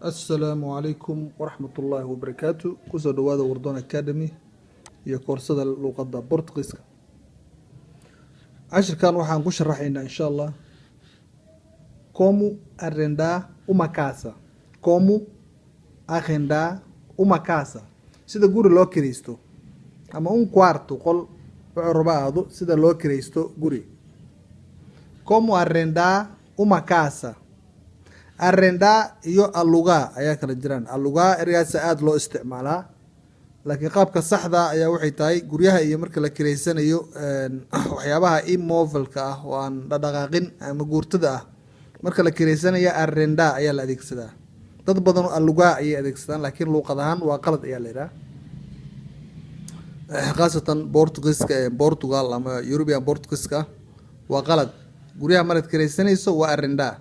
Assalaamu calaykum waraxmatullaahi wabarakaatu. Kusoo dhawaada Wardoon Academy iyo koorsada luuqadda Bortugiiska. Cashirkan waxaan ku sharaxaynaa, insha Allah, como arrendar uma casa. Como arrendar uma casa, sida guri loo kiraysto, ama un quarto, qol, wuxuu raba aado, sida loo kiraysto guri. Como arrendar uma casa. Arrendar iyo alugar ayaa kala jiraan. Alugar ergaasa aada loo isticmaalaa, laakiin qaabka saxda ayaa waxay tahay guryaha iyo marka la kireysanayo waxyaabaha imóvelka ah oo aan dhadhaqaaqin ama guurtada ah, marka la kireysanaya arrendar ayaa la adeegsadaa. Dad badan alugar ayay adeegsadaan, laakiin luuqad ahaan waa qalad ayaa la yidhaha, khaasatan Portugiiska ee Portugal ama European Portugiiska waa qalad. Guryaha markaad kireysanayso waa arrendar.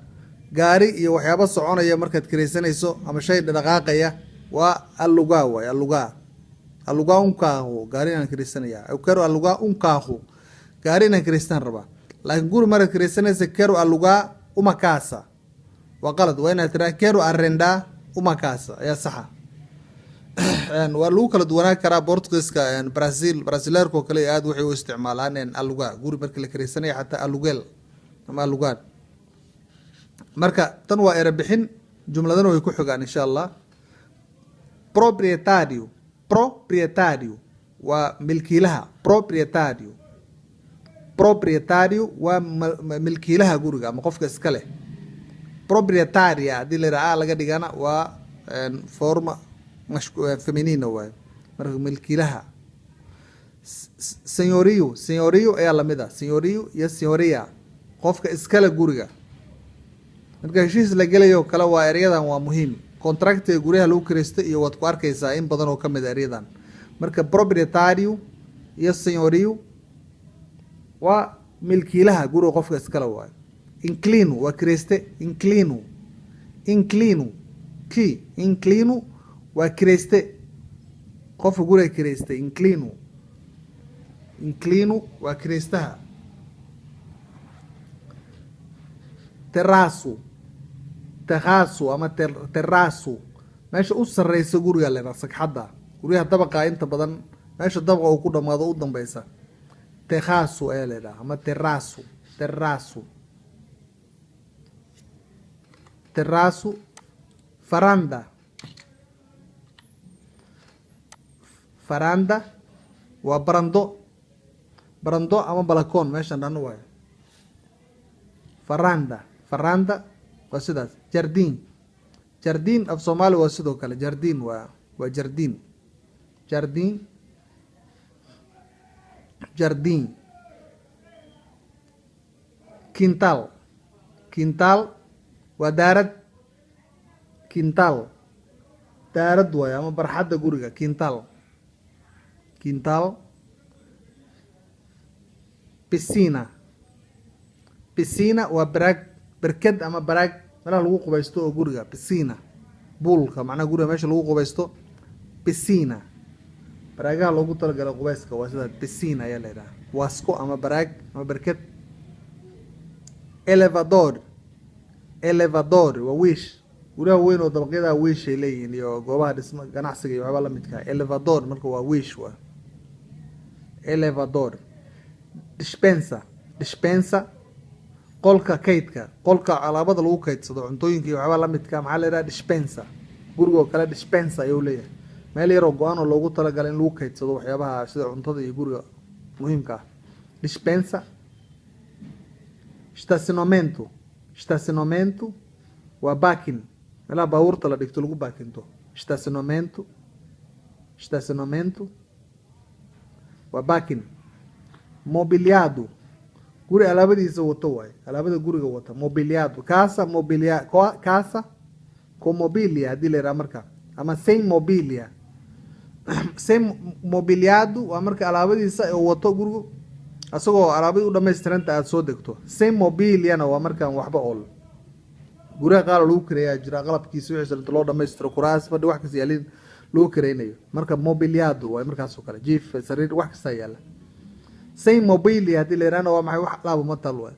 Gaari iyo waxyaabo soconaya markaad kireysanayso ama shay dhaqaaqaya waa alugar waay. Alugar, alugar um carro, gaari inaan kireysanaya. Eu quero alugar um carro, gaari inaan kireystaan rabaa. Laakiin guri markaad kireysanaysa, quero alugar uma casa waa qalad. Waa inaad tiraa quero arrendar uma casa ayaa saxa. Waa lagu kala duwanaan karaa Portugiiska Brazil. Brasileerka oo kale aada waxay u isticmaalaan alugar guri marka la kireysanaya, xataa aluguel ama alugar. Marka tan waa erebixin, jumladana way ku xigaan, insha Allah. Proprietário. Proprietário waa milkiilaha. Proprietário, proprietário waa milkiilaha guriga ama qofka iska leh. Proprietária haddii la yidhaha, a laga dhigana, waa forma feminina waayo. Marka milkiilaha. Senhorio, senhorio ayaa lamid ah. Senhorio iyo senhoria, qofka iskale guriga. Marka heshiis la gelayo kale waa eryadan, waa muhiim. Contractiga guryaha lagu kiraysto iyo waad ku arkeysaa in badan oo kamid a eryadan. Marka proprietário iyo senhorio waa milkiilaha guriga, qofka iskale waayo. Inquilino waa kirayste. Inquilino, inquilino ki inquilino waa kirayste, qofka guriga kiraystay. Inquilino, inquilino waa kiraystaha. Terraço, terraço ama terraço, meesha u sareysa guriga la yidhaha, sagxadda guryaha dabaqa inta badan, meesha dabaqa uu ku dhamaado u dambeysa terraço ayaa la yidhaha, ama terraço, terraço, terraço. Faranda, faranda waa barando, barando ama balakoon meeshan dhan waayo. Faranda, faranda waa sidaas. Jardim, jardim af Soomaali waa sidoo kale jardim, waa jardim, jardim, jardim. Quintal, quintal waa daarad. Quintal daarad waayo ama barxadda guriga. Quintal, quintal. Piscina, piscina waa baraag, berked ama baraag, meelaha lagu qubaysto oo guriga. Piscina, poolka macnaha, guriga meesha lagu qubaysto piscina, baraagaha loogu talagalay qubayska waa sida piscina ayaa la yidhaha, wasko ama baraag ama berked. Elevador, elevador waa wiish. Guryaha weyn oo dabaqyadaha wiish ay leeyihiin iyo goobaha dhisma ganacsiga iyo waxyaaba lamidka. Elevador marka waa wiish, waa elevador. Despensa, despensa, qolka kaydka, qolka alaabada lagu kaydsado, cuntooyinka iyo waxyaaba lamidka, maxaa la yidhaha? Despensa. Gurigoo kale despensa ayuu leeyahay, meel yaroo go-an oo loogu talagalay in lagu kaydsado waxyaabaha sida cuntada iyo guriga muhiimka ah, despensa. Estacionamento, estacionamento waa parking, meelaha baabuurta la dhigto, lagu baakinto. Estacionamento, estacionamento waa parking. Mobiliado, guri alaabadiisa wato waaye, alaabada guriga wata mobiliado. Casa mobilia, casa com mobília haddii la yidhaha marka, ama sem mobília. Sem mobiliado waa marka alaabadiisa uu wato gurigu, isagoo alaabadii u dhamaystiranta aada soo degto. Sem mobíliana waa markaan waxba ool. Guryaha qaar oo lagu kireeyaa jira, qalabkiisa wixiisa inta loo dhamaystiro, kuraas, fadhi, wax kasta yaalin lagu kireynayo. Marka mobiliado waay markaas oo kale, jiif, sariir, wax kasta yaala. Sem mobília haddii la yidhahna waa maxay? Wax alaaba ma tal waay,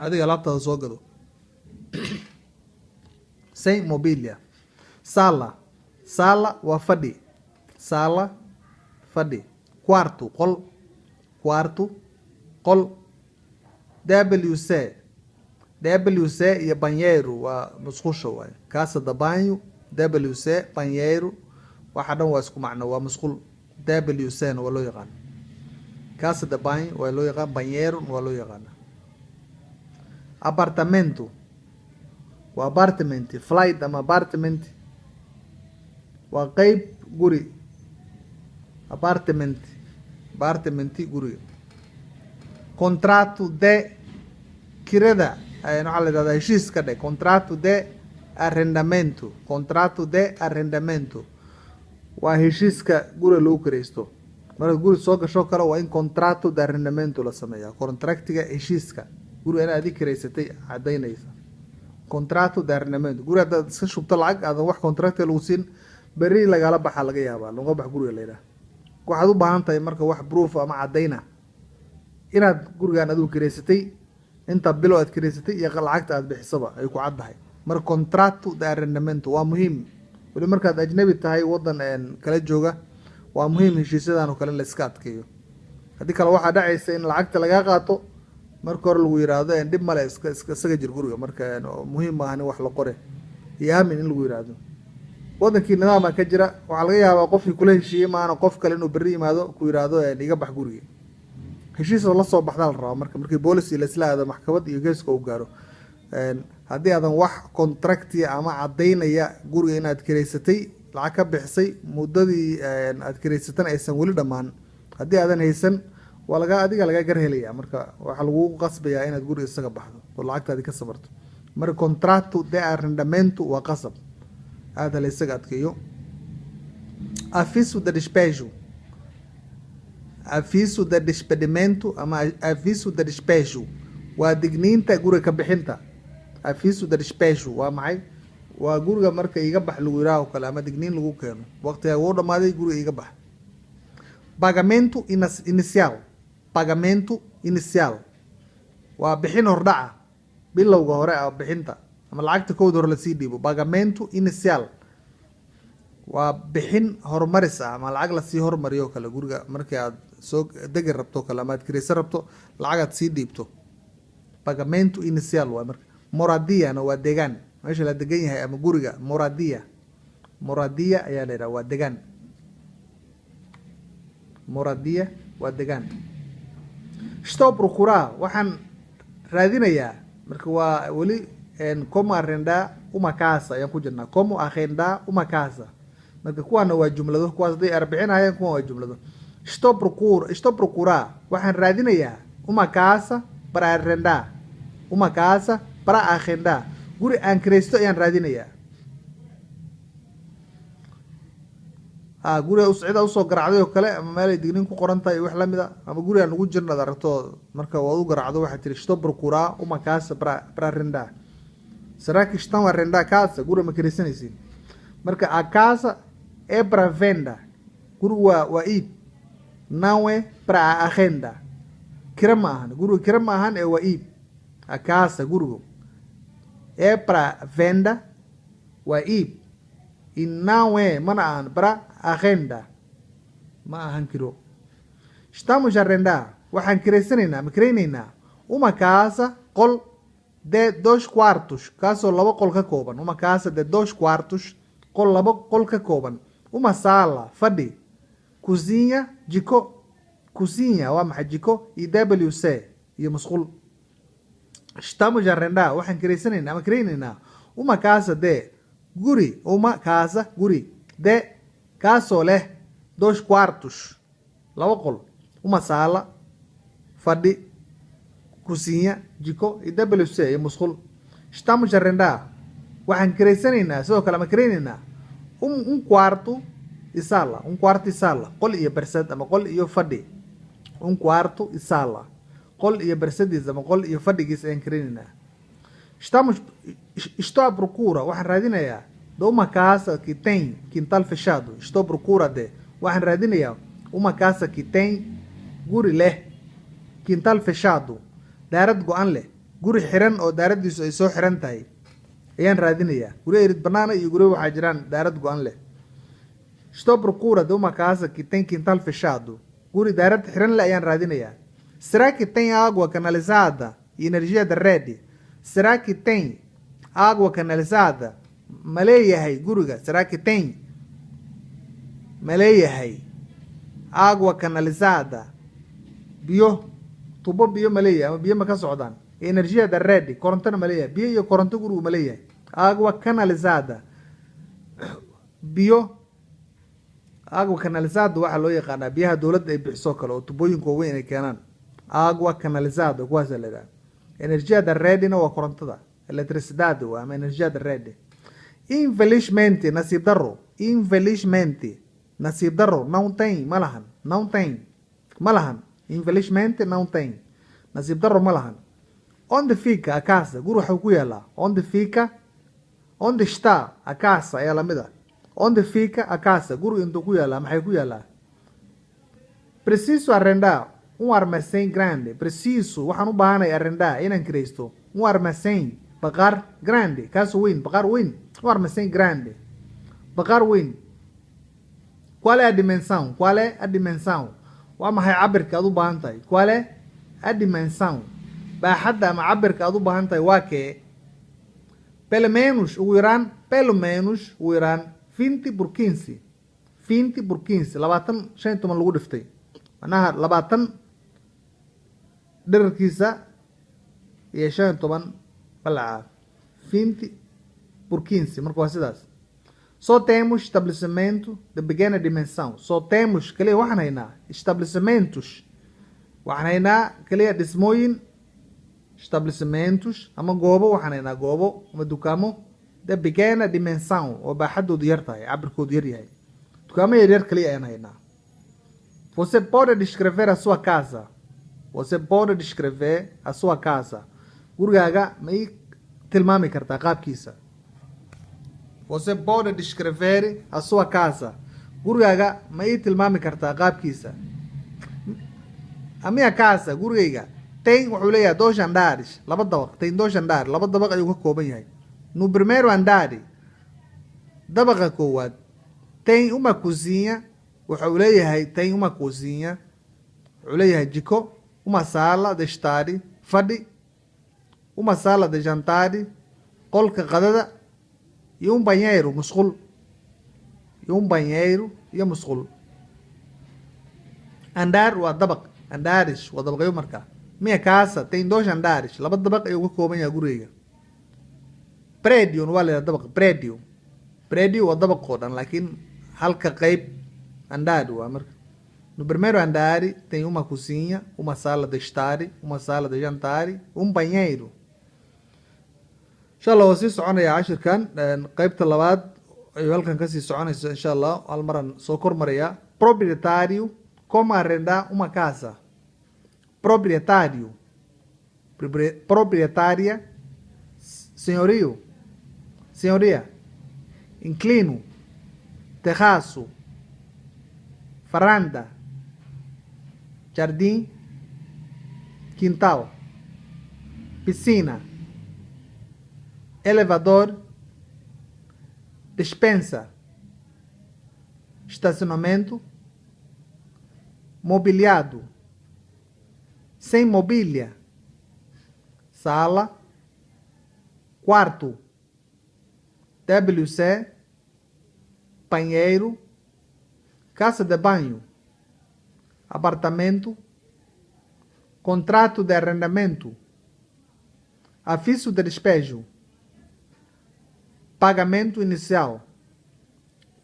adiga alaabtaada soo gado. Sem mobília. Sala, sala waa fadhi. Sala, fadhi. Quarto, qol. Quarto, qol. WC, WC iyo banheiro waa musqusha waaye. Casa de banho, WC, banheiro, waxa dhan waa isku macno, waa musqul. WC na waa loo yaqaan, casa de banho waa loo yaqaan, banheiro waa loo yaqaana. Apartamento waa apartment, flat ama apartment waa qeyb guri. Apartment, apartment guriga. Contrato de, kirada, waxaa la yidhahdaa heshiis ka dhe. Contrato de arrendamento. Contrato de arrendamento waa heshiiska guriga lagu kiraysto. Marka guri soo gasho kale, waa in contrato de arrendamento la sameeyaa, contractiga heshiiska guriga inaad adig kiraysatay cadaynaysa. Contrato de arrendamento. Guri haddaad iska shubto lacag, aadan wax contractiga lagu siin, berri lagala baxaa laga yaabaa, laga bax guriga la yidhaha. Waxaad u baahan tahay marka wax proof ama cadayna inaad gurigan adigu kiraysatay, inta bilo aad kiraysatay iyo lacagta aad bixisaba ay ku caddahay. Marka contrato de arrendamento waa muhiim. Weli markaad ajnabi tahay, wadan kala jooga, waa muhiim heshiisyadan oo kale in la iska adkeeyo. Haddii kale waxaa dhacaysa in lacagta lagaa qaato, marka hore lagu yiraahdo dhib male, iska isaga jir guriga. Marka muhiim maahan in wax la qore iyo aamin in lagu yiraahdo. Wadankii nidaama ka jira, waxaa laga yaabaa qofkii kula heshiiyey maana qof kale inuu berri yimaado, ku yiraahdo iga bax guriga. Heshiis oo la soo baxdaa la rabaa. Marka markii police laisla aado, maxkamad iyo geeska uu gaaro, haddii aadan wax contractia ama caddaynaya guriga inaad kiraysatay, lacag ka bixisay, muddadii aad kiraysatana aysan weli dhammaan, haddii aadan haysan, waa laga adiga lagaa gar helaya. Marka waxaa lagu qasbayaa inaad guriga isaga baxdo oo lacagtaadi ka sabarto. Marka contrato de arrendamento waa qasab, aada la isaga adkeeyo. Aviso de despejo. Aviso de despedimento ama aviso de despejo waa digniinta guriga ka bixinta. Aviso de despejo waa maxay? Waa guriga marka iga bax lagu yiraah oo kale, ama digniin lagu keeno, waqtigaa wuu dhamaaday, guriga iga bax. Pagamento inicial. Pagamento inicial waa bixin hordhaca, bilowga hore ah bixinta ama lacagta kowda hore lasii dhiibo. Pagamento inicial waa bixin horumaris ah ama lacag lasii hormariyo kale. Guriga markii aad soo degi rabto kale ama aad kiraysan rabto, lacag aad sii dhiibto, pagamento inicial waa. Marka moradiana waa degaan, meesha la degan yahay ama guriga. Moradia, moradia ayaa la yidhaha, waa degaan. Moradia waa degaan. Estou a procurar, waxaan raadinayaa. Marka waa weli como arrendar uma casa ayaan ku jirnaa. Como arrendar uma casa. Marka kuwaana waa jumlado, kuwaas hadday arbixinayaan, kuwan waa jumlado. Estou procurar, waxaan raadinayaa, uma casa para arrendar. Uma casa para arrendar, guri aan kiraysto ayaan raadinayaa. A guriga cid usoo garacday oo kale, ama meel ay digniin ku qoran tahay, wax lamid a, ama gurigaan ugu jirna ad aragto, marka waad u garacdo, waxaad tiri: "Estou procurar uma casa para arrendar. Será que estão a arrendar casa?" Guriga ma kiraysanaysiin? Marka a casa é para venda, gurigu waa iib. Não é para a renda, kira ma ahan. Guriga kira ma ahan ee waa iib. A casa, gurigu, é para venda, waa iib, e não é, mana ahan, para a renda, ma ahan kiro. Estamos a arrendar, waxaan kiraysanaynaa ma kiraynaynaa, uma casa, qol, de dois quartos, kaasoo laba qol ka kooban. Uma casa de dois quartos, qol laba qol ka kooban, uma sala, fadhi, cozinha, jiko. Cozinha waa maxay? Jiko. Iyo WC, iyo musqul. Estamos a arrendar, waxaan kiraysanaynaa ama kiraynaynaa, uma casa de, guri, uma casa, guri, de, kaasoo leh, dois quartos, laba qol, uma sala, fadhi, cozinha, jiko, iyo WC, iyo musqul. Estamos a arrendar, waxaan kiraysanaynaa sidoo kale ama kiraynaynaa, un quarto e sala. Un quarto e sala, qol iyo bersad ama qol iyo fadhi. Un quarto e sala, qol iyo bersadiis ama qol iyo fadhigiis ayaan kiraynaynaa. Estamos, estou à procura, waxaan raadinayaa, de uma casa que tem quintal fechado. Estou à procura de, waxaan raadinayaa, uma casa que tem, guri leh, quintal fechado, daarad go-an leh, guri xiran oo daaradiisu ay soo xiran tahay. Ayaan raadinayaa guryo irid banaana iyo guryo waxaa jiraan daarad go-an leh. Estou à procura de uma casa que tem quintal fechado. Guri daarad xiran leh ayaan raadinayaa. Será que tem água canalizada e energia da rede? Será que tem água canalizada? Ma leeyahay guriga? Será que tem, ma leeyahay água canalizada, biyo tubo, biyo ma leeyahay ama biyo ma ka socdaan? Energia da rede, korontona ma leeyahay? Biyo iyo koronto gurigu ma leeyahay? Água canalizada, biyo. Água canalizada waxaa loo yaqaanaa biyaha dowladda ay bixiso kale oo tubooyinka waaweyn ay keenaan. Água canalizada kuwaasa la yidhaha. Energia da redena waa korontada, eletricidade waa ama energia da rede. Infelizmente, nasiib daro. Infelizmente, nasiib daro. Não tem, ma lahan. Não tem, ma lahan. Infelizmente não tem, nasiib daro ma lahan. Onde fica a casa? Guri waxuu ku yaalaa? Onde fica, onde está a casa ayaa lamid ah. Onde fica a casa? Guriga intuu ku yaalaa? Maxay ku yaalaa? Preciso arrendar um armazém grande. Preciso, waxaan u baahanay, arrendar, inaan kiraysto, um armazém, baqaar, grande, kaasoo weyn, baqaar weyn. Um armazém grande, baqaar weyn. Qual é a dimensão? Qual é a dimensão? Waa maxay cabirka aad u baahan tahay? Qual é a dimensão? Baaxadda ama cabirka aad u baahan tahay waa kee? Pelo menos, ugu yaraan. Pelo menos, ugu yaraan, 20 por 15. 20 por 15, 20 15 lagu dhiftay, macnaha 20 dherarkiisa iyo 15 balaca. 20 por 15, marka waa sidaas. Só temos estabelecimento de pequena dimensão. Só temos, kaliya waxaan haynaa, estabelecimentos, waxaan haynaa kaliya dhismooyin. Estabelecimentos ama goobo, waxaan haynaa goobo ama dukaamo de pequena dimensão, oo baaxadoodu yar tahay, cabirkoodu yar yahay. Dukaamo yar yar kaliya ayaan haynaa. Você pode descrever a sua casa? Você pode descrever a sua casa? Gurigaaga ma ii tilmaami kartaa qaabkiisa? Você pode descrever a sua casa? Gurigaaga ma ii tilmaami kartaa qaabkiisa? A minha casa, gurigayga, tem, wuxuu leeyahay, dois andares, laba dabaq. Tem dois andares, laba dabaq ayuu ka kooban yahay. No primeiro andar, dabaqa koowaad, tem uma cozinha, wuxuu leeyahay, tem uma cozinha, wuxuu leeyahay jiko, uma sala de estar, fadhi, uma sala de jantar, qolka qadada, iyo um banheiro, musqul. Iyo um banheiro, iyo musqul. Andar waa dabaq, andares waa dabaqyo. Markaa minha casa tem dois andares, laba dabaq ayuu ka kooban yahay gurigayga. Prédio waa la yidhaha dabaq. Prédio, prédio waa dabaq oo dhan, laakiin halka qeyb andar waa. Marka no primeiro andar tem uma cozinha, uma sala de estar, uma sala de jantar, um banheiro. Insha Allah waa sii soconaya cashirkan, qeybta labaad ayuu halkan kasii soconaysa insha Allah. Hal maraan soo kormaraya. Proprietário, como arrendar uma casa. Proprietário, proprietária, senhorio, senhoria, inquilino, terraço, varanda, jardim, quintal, piscina, elevador, despensa, estacionamento, mobiliado, sem mobília, sala, quarto, WC, banheiro, casa de banho, apartamento, contrato de arrendamento, aviso de despejo, pagamento inicial,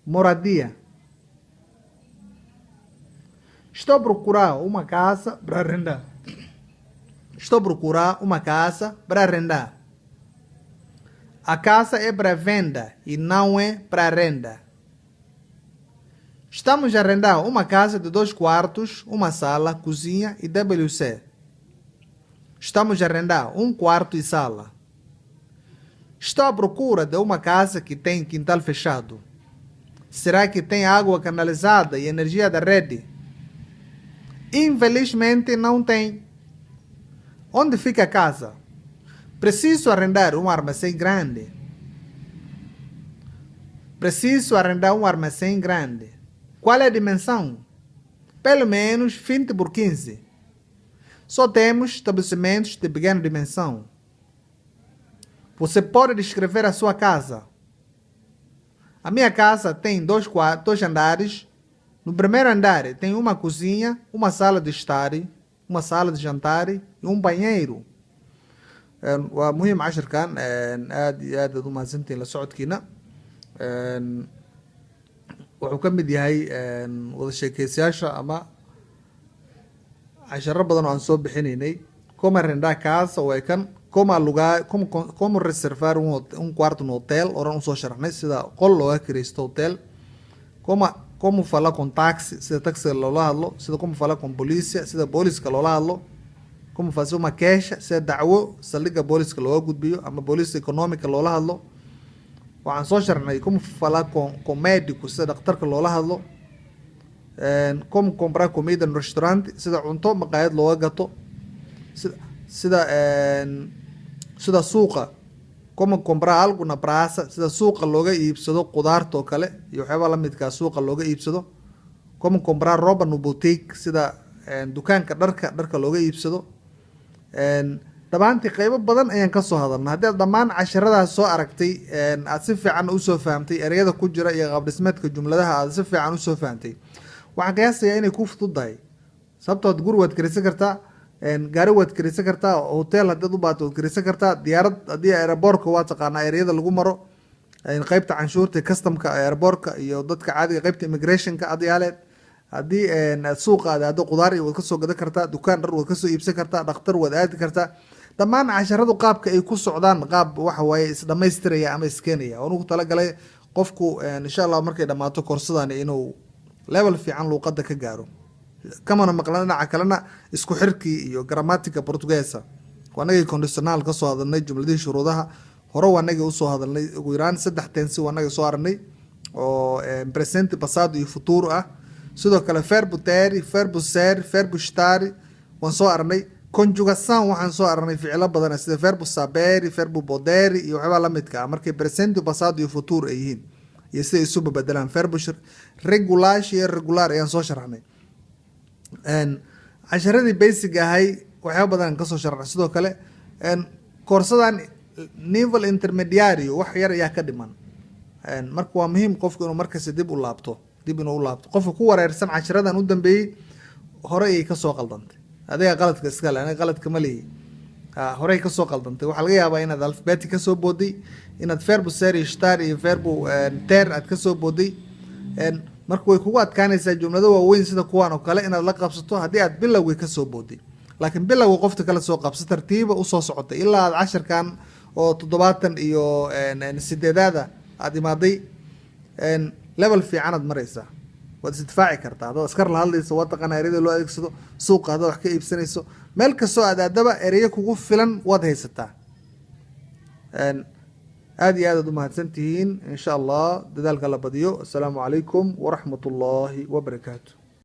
moradia. Estou a procurar uma casa para arrendar. Estou a procurar uma casa para arrendar. A casa é para venda e não é para renda. Estamos a arrendar uma casa de dois quartos, uma sala, cozinha e WC. Estamos a arrendar um quarto e sala. Estou à procura de uma casa que tem quintal fechado. Será que tem água canalizada e energia da rede? Infelizmente não tem. Onde fica a casa? Preciso arrendar um armazém grande. Preciso arrendar um armazém grande. Qual é a dimensão? Pelo menos 20 por 15. Só temos estabelecimentos de pequena dimensão. Você pode descrever a sua casa? A minha casa tem dois andares. No primeiro andar tem uma cozinha, uma sala de estar, uma sala de jantar e um banheiro. Waa muhiim cashirkan, aad iyo aad aad u mahadsantihiin la socodkiina. Wuxuu ka mid yahay wada sheekeysayaasha ama casharo badan oo aan soo bixinaynay. Como arrendar casa way kan, como alugar, como reservar un cuarto no hotel, oran usoo sharaxnay sida qol looga kiraysto hotel. Como falar con taxi, sida taxiga loola hadlo, sida como falar con polícia, sida booliska loola hadlo, como fazer uma queixa, sida dacwo saldhigga booliska looga gudbiyo ama booliska econômica loola hadlo. Waxaan soo sharxnay como falar con médico, sida dhakhtarka loola hadlo, como comprar comida no restaurante, sida cunto maqaayad looga gato, sida suuqa, como comprar algo na praça, sida suuqa looga iibsado qudaarta oo kale iyo waxyaabaa lamidkaa suuqa looga iibsado, como comprar roupa no boutique, sida dukaanka dharka looga iibsado. Dhammaantii qeybo badan ayaan kasoo hadalnay. Haddii aad dhammaan casharadaas soo aragtay, aad si fiican usoo fahamtay ereyada ku jira iyo qaab dhismeedka jumladaha, aad si fiican usoo fahamtay, waxaan qiyaasayaa inay ku fududahay, sababtood guri waad kiraysan kartaa, gaari waad kiraysan kartaa, hotel haddaad u baahato waad kiraysan kartaa, diyaarad haddii airportka waa taqaanaa ereyada lagu maro, qeybta canshuurta customka airportka iyo dadka caadiga, qeybta immigrationka adyaaleed. Haddii suuqa aad aado, qudaar iyo waad kasoo gadan kartaa, dukaan dhar waad kasoo iibsan kartaa, dhakhtar waad aadi kartaa. Dhammaan casharadu qaabka ay ku socdaan qaab waxa waaye isdhamaystiraya ama iskeenaya oon ugu talagalay qofku, insha Allah, markay dhammaato koorsadani inuu level fiican luuqadda ka gaaro. Kamana maqlan dhinaca kalena isku xirkii iyo gramática portuguesa. Waanagii condicional kasoo hadalnay, jumladihii shuruudaha hore waanagii usoo hadalnay. Ugu yaraan saddex tense waanagii soo aragnay oo presente, passado iyo futuro ah. Sidoo kale verbo ter, verbo ser, verbo estar waan soo aragnay. Conjugação waxaan soo aragnay ficilo badan sida verbo saber, verbo poder iyo waxyaabaa lamidka ah markay presente, passado iyo futuro ay yihiin iyo siday isu bedelaan. Verbo regular iyo irregular ayaan soo sharaxnay. Casharadii basic ahay waxyaaba badan aan kasoo sharaxnay. Sidoo kale koorsadan nível intermediário wax yar ayaa ka dhiman. Marka waa muhiim qofku inuu markasta dib u laabto, dib inuu u laabto. Qofka ku wareersan cashiradan u dambeeyey, hore ayay kasoo qaldantay. Adiga qaladka iska le, aniga qaladka ma lihi. Horey kasoo qaldantay. Waxaa laga yaabaa inaad alphabeti kasoo booday, inaad verbo ser iyo estar iyo verbo ter aad kasoo booday. Marka way kugu adkaanaysaa jumlado waaweyn sida kuwaan oo kale inaad la qabsato haddii aad bilowgii kasoo booday. Laakiin bilowga qofta kala soo qabso, tartiiba usoo socotay ilaa aad casharkan oo 78aada aada imaaday, level fiicanaad maraysaa, waad isdifaaci kartaa. Haddaad askar la hadlayso, waa taqaanaa ereyada loo adeegsado. Suuqa haddaad wax ka iibsanayso, meel kastoo aad aadaba ereyo kugu filan waad haysataa. Aad iyo aad aad umahadsan tihiin. Insha Allah dadaalka la badiyo. Assalaamu calaykum waraxmat ullaahi wabarakaatu.